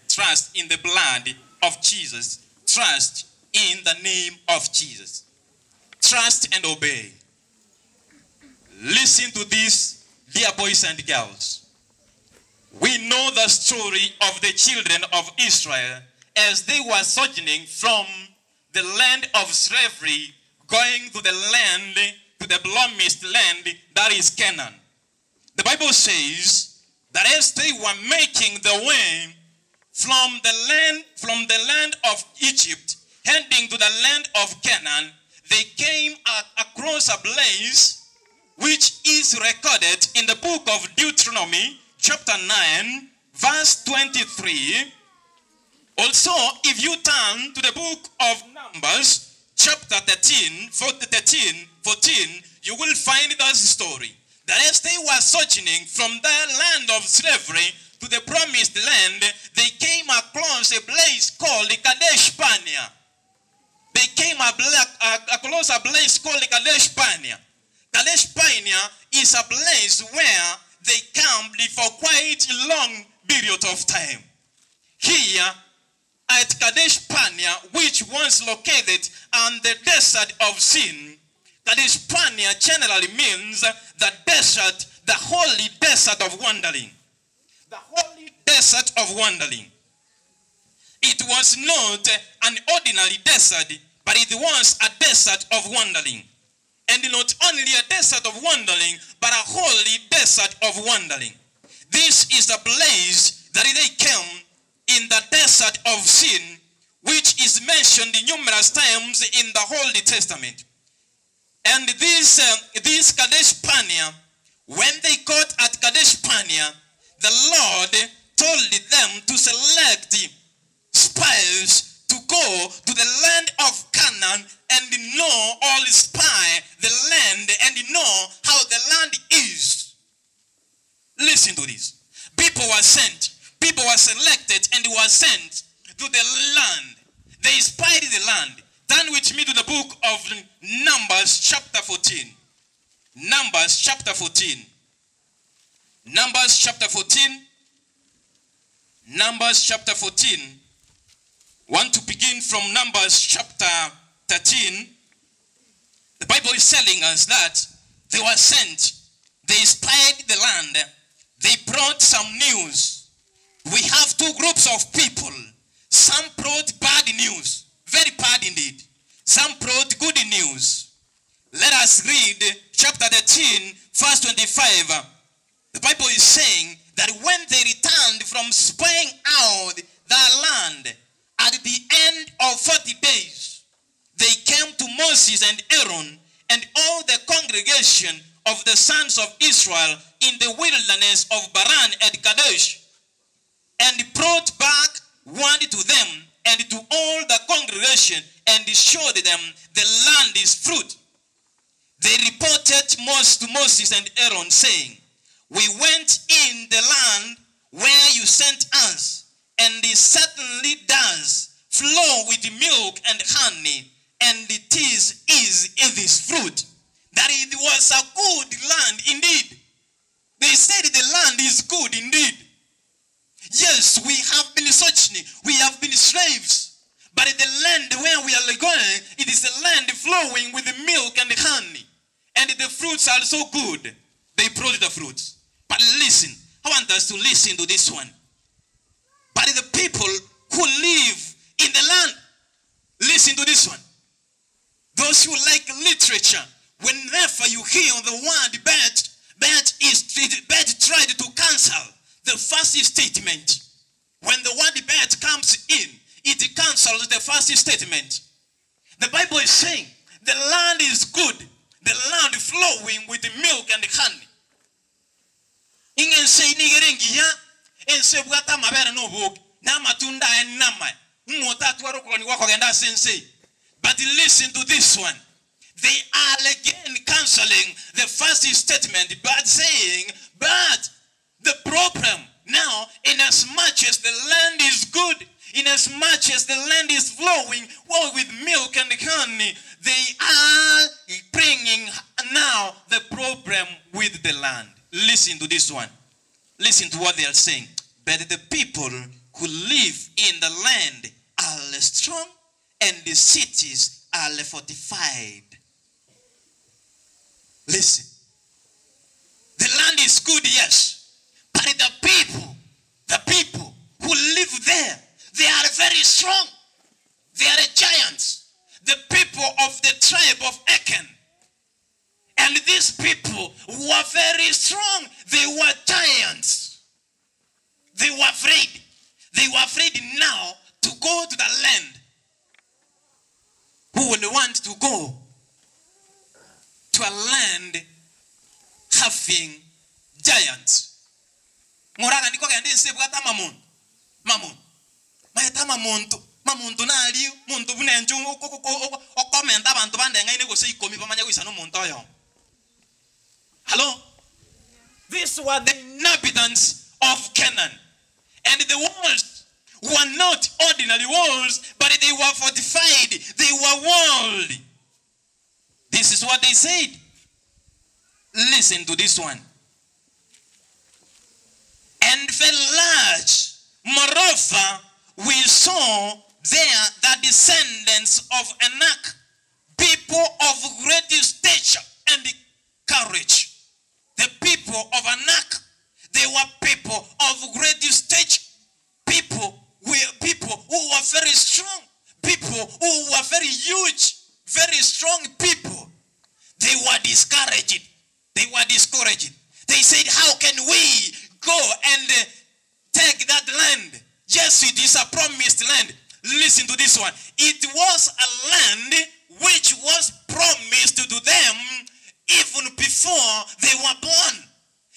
Trust in the blood of Jesus. Trust in the name of Jesus. Trust and obey. Listen to this, dear boys and girls. We know the story of the children of Israel as they were sojourning from the land of slavery, going to the land, to the promised land, that is Canaan. The Bible says that as they were making the way from the land, from the land of Egypt, heading to the land of Canaan, they came across a place which is recorded in the book of Deuteronomy, chapter 9, verse 23. Also, if you turn to the book of Numbers, chapter 13, 13, 14, you will find that story. That as they were sojourning from the land of slavery to the promised land, they came across a place called Kadesh Barnea. They came across a place called Kadesh Barnea. Kadesh Barnea is a place where they camped for quite a long period of time. Here at Kadesh Barnea, which was located on the desert of Sin, Kadesh Barnea generally means the desert, the holy desert of wandering. The holy desert of wandering. It was not an ordinary desert, but it was a desert of wandering. And not only a desert of wandering, but a holy desert of wandering. This is the place that they came in the desert of Sin, which is mentioned numerous times in the Holy Testament. And this Kadesh Barnea, when they got at Kadesh Barnea, the Lord told them to select spies to go to the land of Canaan and know or spy the land and know how the land is. Listen to this. People were sent. People were selected and were sent to the land. They spied the land. Turn with me to the book of Numbers chapter 14. Numbers chapter 14. Numbers chapter 14. Numbers chapter 14. Want to begin from Numbers chapter 13. The Bible is telling us that they were sent. They spied the land. They brought some news. We have two groups of people. Some brought bad news, very bad indeed. Some brought good news. Let us read chapter 13, verse 25. The Bible is saying that when they returned from spying out the land at the end of 40 days, they came to Moses and Aaron and all the congregation of the sons of Israel in the wilderness of Paran at Kadesh, and brought back word to them and to all the congregation, and showed them the land is fruit. They reported to Moses and Aaron, saying, We went in the land where you sent us, and it certainly does flow with milk and honey, and it is this fruit. That it was a good land indeed. They said the land is good indeed. Yes, we have been searching, we have been slaves, but the land where we are going, it is a land flowing with milk and honey, and the fruits are so good. They brought the fruits. But listen, I want us to listen to this one. But the people who live in the land, listen to this one. Those who like literature, whenever you hear the word bad, bad is bad tried to cancel the first statement. When the word bad comes in, it cancels the first statement. The Bible is saying the land is good, the land flowing with milk and honey. Ingense inigerengiya ense bwata mabere no book na matunda enama ngota twaro koloni wako genda sense. But listen to this one. They are again canceling the first statement, but saying, but the problem now, in as much as the land is good, in as much as the land is flowing well with milk and honey, they are bringing now the problem with the land. Listen to this one. Listen to what they are saying. But the people who live in the land are strong and the cities are fortified. Listen. The land is good, yes. But the people, the people who live there, they are very strong. They are giants. The people of the tribe of Achan. And these people were very strong. They were giants. They were afraid. They were afraid now to go to the land. Who will want to go to a land having giants? Ng'oragani kogenda ense ebwate amamonto, mamonto. Maete amamonto, mamonto nario monto buna inche okomenta abanto bandeng'aine gose ikomi bamanye goisana omonto oyomo. Hallo? These were the inhabitants of Canaan. And the walls were not ordinary walls, but they were fortified. They were walled. This is what they said. Listen to this one. And very large. Moreover, we saw there the descendants of Anak, people of great stature and courage. The people of Anak, they were people of great stature. People were people who were very strong. People who were very huge, very strong people. They were discouraged. They were discouraged. They said, how can we go and take that land? Yes, it is a promised land. Listen to this one. It was a land which was promised to them even before they were born.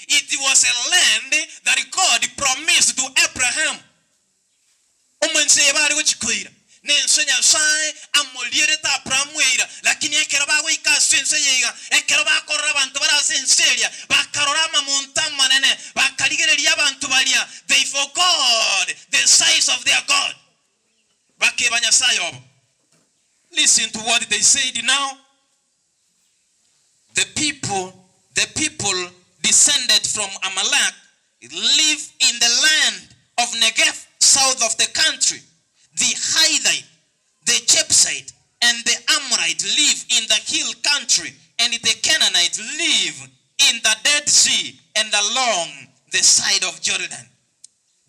It was a land that God promised to Abraham. Omonse bare gochikoira nense Nyasaye amorierete Abrahamu eira, lakini ekero bagoika ase ense yeiga, ekero bakorora abanto bare ase ense eria, bakarora amamonto amanene, bakarigereria abanto baria, they forgot the size of their God. Bakeba Nyasaye obo. Listen to what they said now. The people, the people descended from Amalek live in the land of Negev, south of the country. The Hittite, the Jebusite, and the Amorite live in the hill country, and the Canaanite live in the Dead Sea and along the side of Jordan.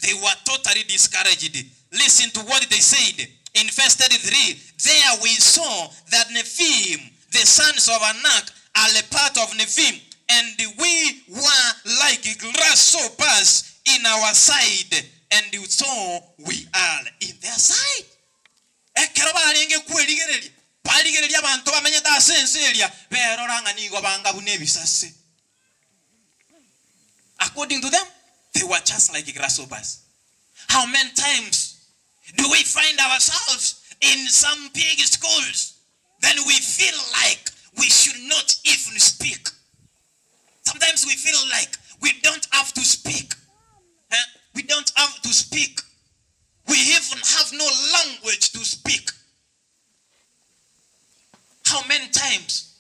They were totally discouraged. Listen to what they said in verse 33. There we saw that Nephilim, the sons of Anak, are a part of Nephilim, and we were like grasshoppers in our side, and so we are in their side. Ekero barenge kwerigereria, barigereria abanto bamenyete ase ense eria, berora ng'a nigo banga buna ebisase. According to them, they were just like grasshoppers. How many times do we find ourselves in some big schools? Then we feel like we should not even speak. Sometimes we feel like we don't have to speak. Eh? We don't have to speak. We even have no language to speak. How many times?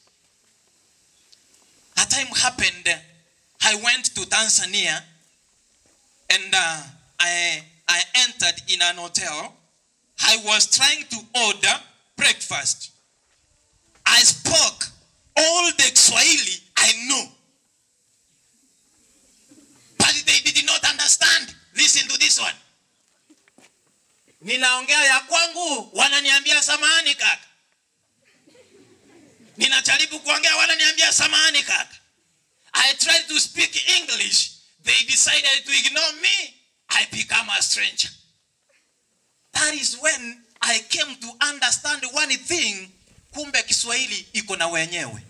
A time happened, I went to Tanzania and I entered in an hotel. I was trying to order breakfast. I spoke all the Swahili I know. But they did not understand. Listen to this one. Ninaongea ya kwangu, wananiambia samahani kaka. Ninajaribu kuongea, wananiambia samahani kaka. I tried to speak English. They decided to ignore me. I become a stranger. That is when I came to understand one thing. Kumbe Kiswahili iko na wenyewe.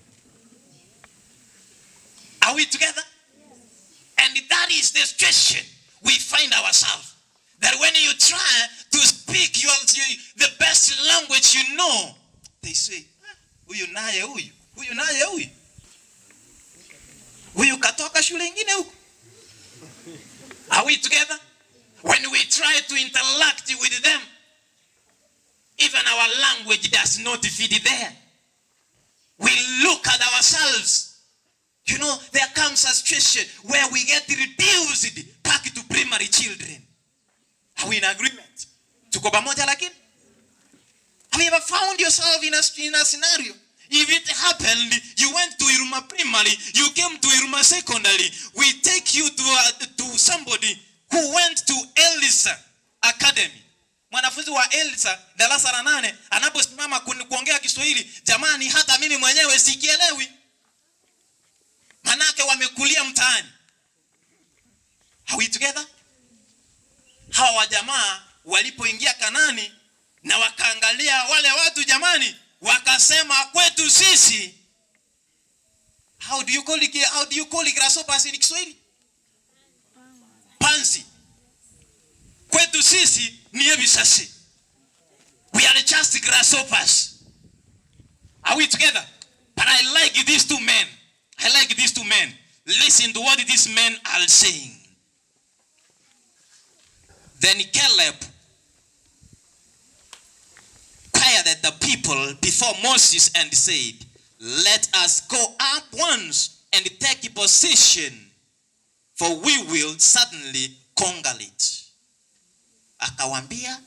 Are we together? And that is the situation we find ourselves. That when you try to speak the best language you know, they say, huyu naye huyu, huyu naye huyu. Huyu katoka shule ingine huku. Are we together? When we try to interact with them, even our language does not fit there. We look at ourselves. There comes a situation where we get reduced back to primary children. Are we in agreement? Tuko pamoja lakini? Have you ever found yourself in a, in a scenario? If it happened, you went to Iruma Primary, you came to Iruma Secondary, we take you to, uh, to somebody who went to Elisa Academy. Mwanafunzi wa Elsa darasa la nane anaposimama kuongea Kiswahili, jamani, hata mimi mwenyewe sikielewi, manake wamekulia mtaani. Are we together? Hawa wajamaa walipoingia Kanani na wakaangalia wale watu jamani, wakasema kwetu sisi, how do you call it, how do you call it grasshoppers in Kiswahili? Panzi. Kwetu sisi ni ebisasi. We are just grasshoppers. Are we together? But I like these two men. I like these two men. Listen to what these men are saying. Then Caleb quieted the people before Moses and said, Let us go up once and take possession, for we will certainly conquer it. Akawambia,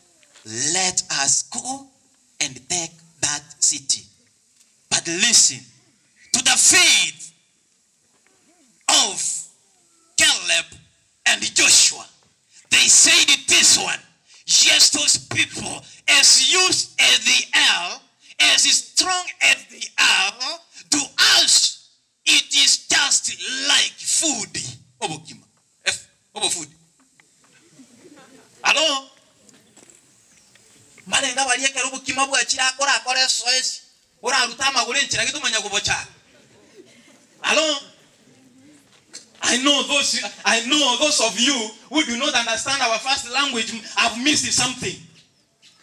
let us go and take that city. But listen to the faith of Caleb and Joshua. They said it this one. Yes, those people, as used as they are, as strong as they are, to us, it is just like food. Obokima. F. Obo food. Hello? Marenga bariekera obokima bwachira akora akora esoesi oraruta amagoro enchera getumanya gobochaka. Hello? I know those of you who do not understand our first language have missed something.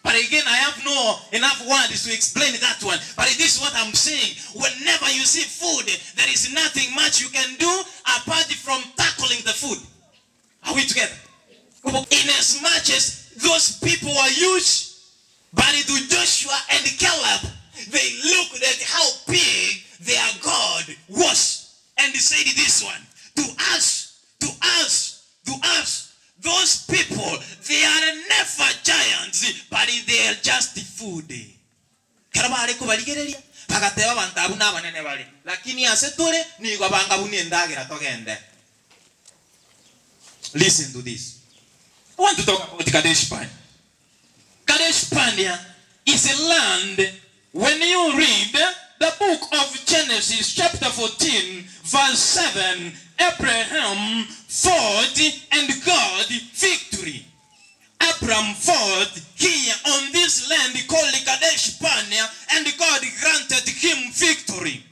But again, I have no enough words to explain that one. But this is what I'm saying. Whenever you see food, there is nothing much you can do apart from tackling the food. Are we together? In as much as those people were huge, but to Joshua and Caleb, they looked at how big their God was. And they said this one, to us, to us, to us, those people, they are never giants, but they are just food. Kero bare kobarigereria bagateba abanto abwo na abanene bare, lakini ase tore nigo banga buna endagera togende. Listen to this. I want to talk about Kadesh Barnea. Kadesh Barnea is a land, when you read the book of Genesis chapter 14 verse 7, Abraham fought and got victory. Abraham fought here on this land called Kadesh Barnea, and God granted him victory.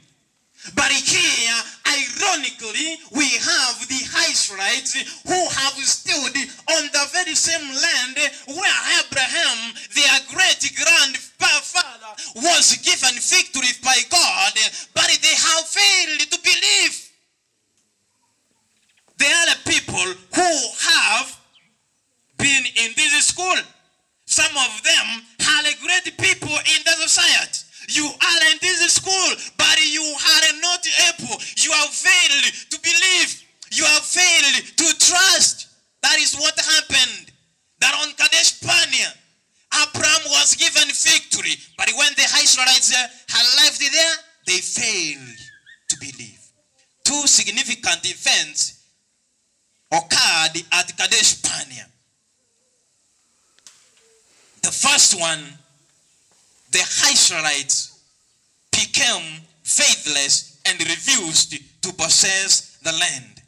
But here, ironically, we have the Israelites who have stood on the very same land where Abraham, their great-grandfather, was given victory by God, but they have failed to believe. They are the people who have been in this school. Some of them are great people in the society. You are in this school, but you are not able. You have failed to believe. You have failed to trust. That is what happened. That on Kadesh Barnea, Abraham was given victory. But when the Israelites had left there, they failed to believe. Two significant events occurred at Kadesh Barnea. The first one, the Israelites became faithless and refused to possess the land.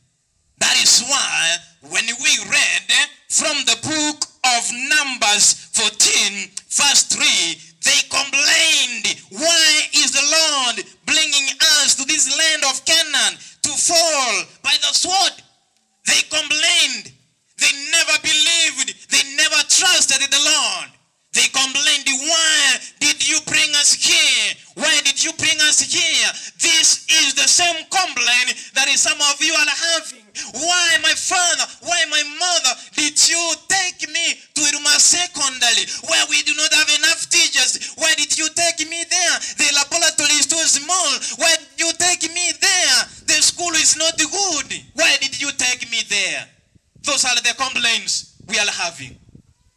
That is why when we read from the book of Numbers 14, verse 3, they complained, why is the Lord bringing us to this land of Canaan to fall by the sword? They complained. They never believed. They never trusted the Lord. They complained, why did you bring us here? Why did you bring us here? This is the same complaint that is some of you are having. Why, my father, why, my mother, did you take me to Iruma Secondary, where we do not have enough teachers? Why did you take me there? The laboratory is too small. Why did you take me there? The school is not good. Why did you take me there? Those are the complaints we are having.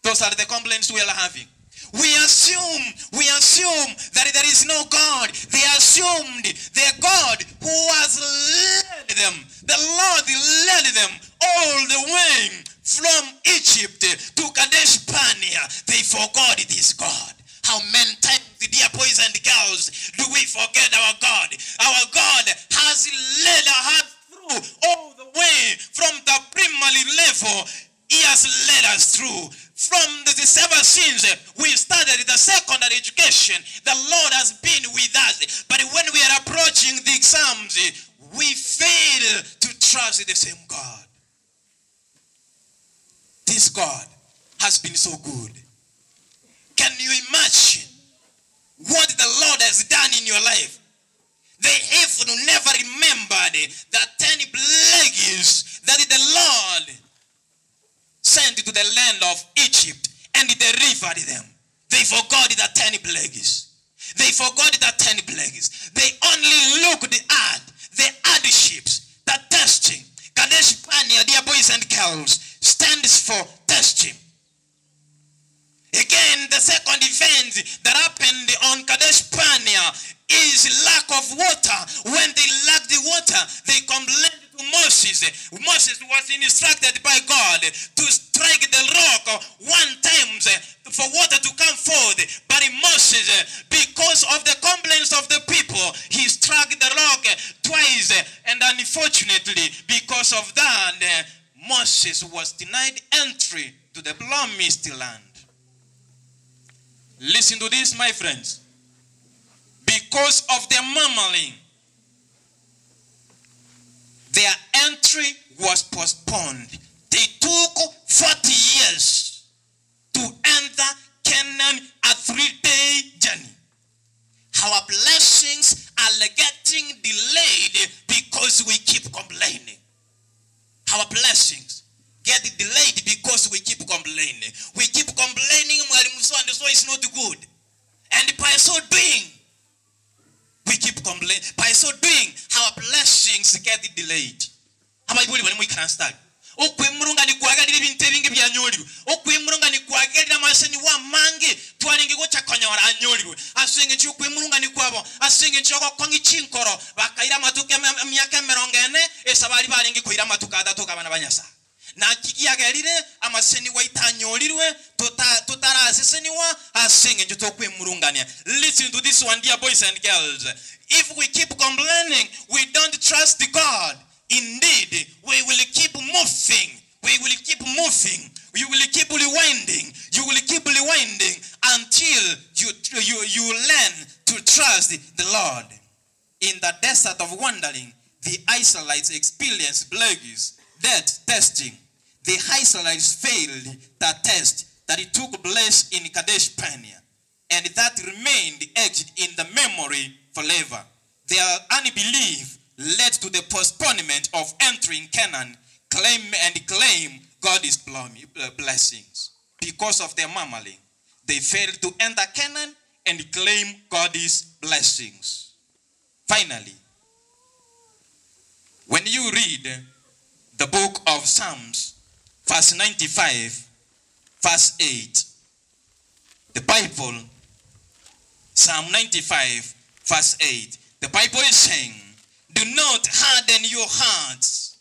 Those are the complaints we are having. We assume, we assume that there is no God. They assumed their God who has led them. The Lord led them all the way from Egypt to Kadesh Barnea. They forgot this God. How many times, dear boys and girls, do we forget our God? Our God has led us through all the way from the primary level. He has led us through. From the ever since we started the secondary education, the Lord has been with us. But when we are approaching the exams, we fail to trust the same God. This God has been so good. Can you imagine what the Lord has done in your life? They have never remembered the 10 plagues that the Lord sent to the land of Egypt and delivered them. They forgot the 10 plagues. They forgot the 10 plagues. They only looked at the hardships, the testing. Kadesh Barnea, dear boys and girls, stands for testing. Again, the second event that happened on Kadesh Barnea is lack of water. When they lacked the water, they complained to Moses. Moses was instructed by God to strike the rock one time for water to come forth. But Moses, because of the complaints of the people, he struck the rock twice. And unfortunately, because of that, Moses was denied entry to the promised land. Listen to this, my friends. Because of their murmuring, their entry was postponed. They took 40 years to enter Canaan, a 3-day journey. Our blessings are getting delayed because we keep complaining. Our blessings get delayed because we keep complaining. We keep complaining, so and so is not good. And by so doing, we keep complaining. By so doing, our blessings get delayed. Abaibuli bali mwikana okwemurunga nikwagalira ebintu ebingi byanyolirwe okwemurunga nikwagalira amaseni wa mange twalingi gochakonyora anyolirwe ase eng'encho yokwemurunga nikwabo ase eng'encho yogokongi chinkoro bakaira amatuko emiaka emerongo ene esa bari baringi koira amatuko atatu kabana banyasa nakigiagerire amaseni waitanyorirwe tutaraseseniwa ase eng'encho tokwemurungania. Listen to this one, dear boys and girls. If we keep complaining, we don't trust God. Indeed, we will keep moving. We will keep moving. You will keep rewinding. You will keep rewinding until you learn to trust the Lord. In the desert of wandering, the Israelites experienced plagues, death, testing. The Israelites failed the test that it took place in Kadesh Barnea, and that remained etched in the memory forever. Their unbelief led to the postponement of entering Canaan, claim God's blessings. Because of their murmuring, they failed to enter Canaan and claim God's blessings. Finally, when you read the book of Psalms, verse 95, verse 8, the Bible, Psalm 95, verse 8, the Bible is saying, do not harden your hearts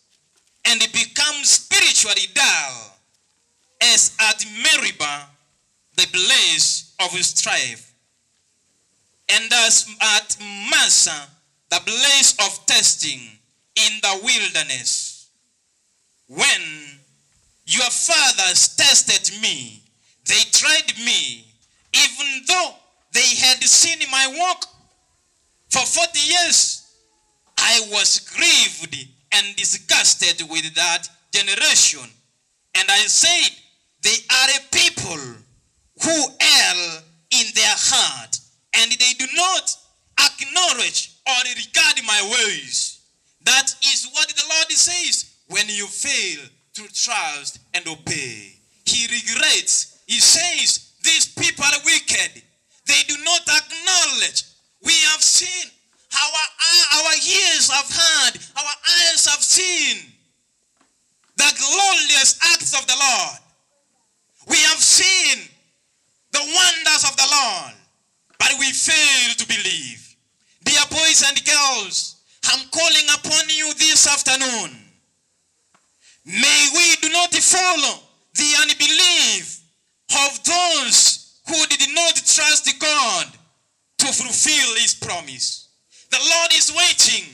and become spiritually dull, as at Meribah, the place of strife, and as at Massah, the place of testing in the wilderness. When your fathers tested me, they tried me, even though they had seen my work for 40 years. I was grieved and disgusted with that generation. And I said, they are a people who err in their heart, and they do not acknowledge or regard my ways. That is what the Lord says when you fail to trust and obey. He regrets. He says, these people are wicked. They do not acknowledge. We have seen. Our ears have heard. Our eyes have seen the glorious acts of the Lord. We have seen. girls, I'm calling upon you this afternoon. May we do not follow the unbelief of those who did not trust God to fulfill his promise. The Lord is waiting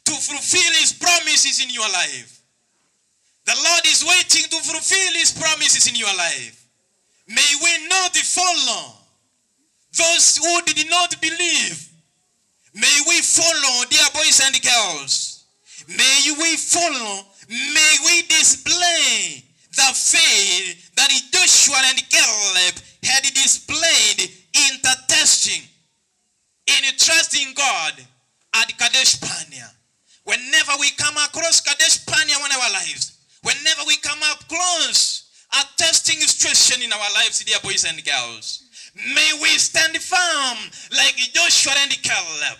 to fulfill his promises in your life. The Lord is waiting to fulfill his promises in your life. May we not follow those who did not believe. May we follow, dear boys and girls. May we follow, may we display the faith that Joshua and Caleb had displayed in the testing, in trusting God at Kadesh Barnea. Whenever we come across Kadesh Barnea in our lives, whenever we come up close a testing situation in our lives, dear boys and girls, may we stand firm like Joshua and Caleb.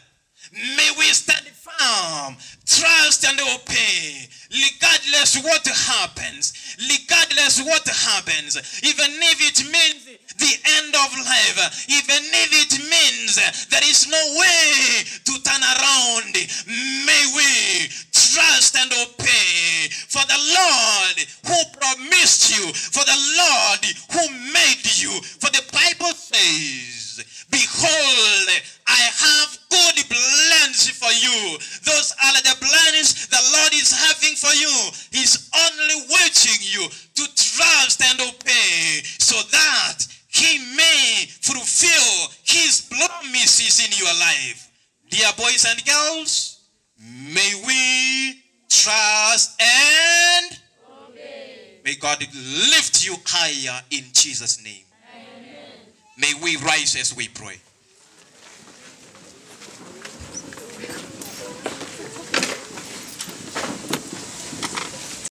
May we stand firm, trust and obey, regardless what happens, regardless what happens, even if it means the end of life, even if it means there is no way to turn around, may we trust and obey for the Lord who promised you, for the Lord who made you. For the Bible says, behold, I have good plans for you. Those are the plans the Lord is having for you. He's only waiting you to trust and obey so that he may fulfill his promises in your life. Dear boys and girls, may we trust and obey. May God lift you higher in Jesus' name. Amen. May we rise as we pray.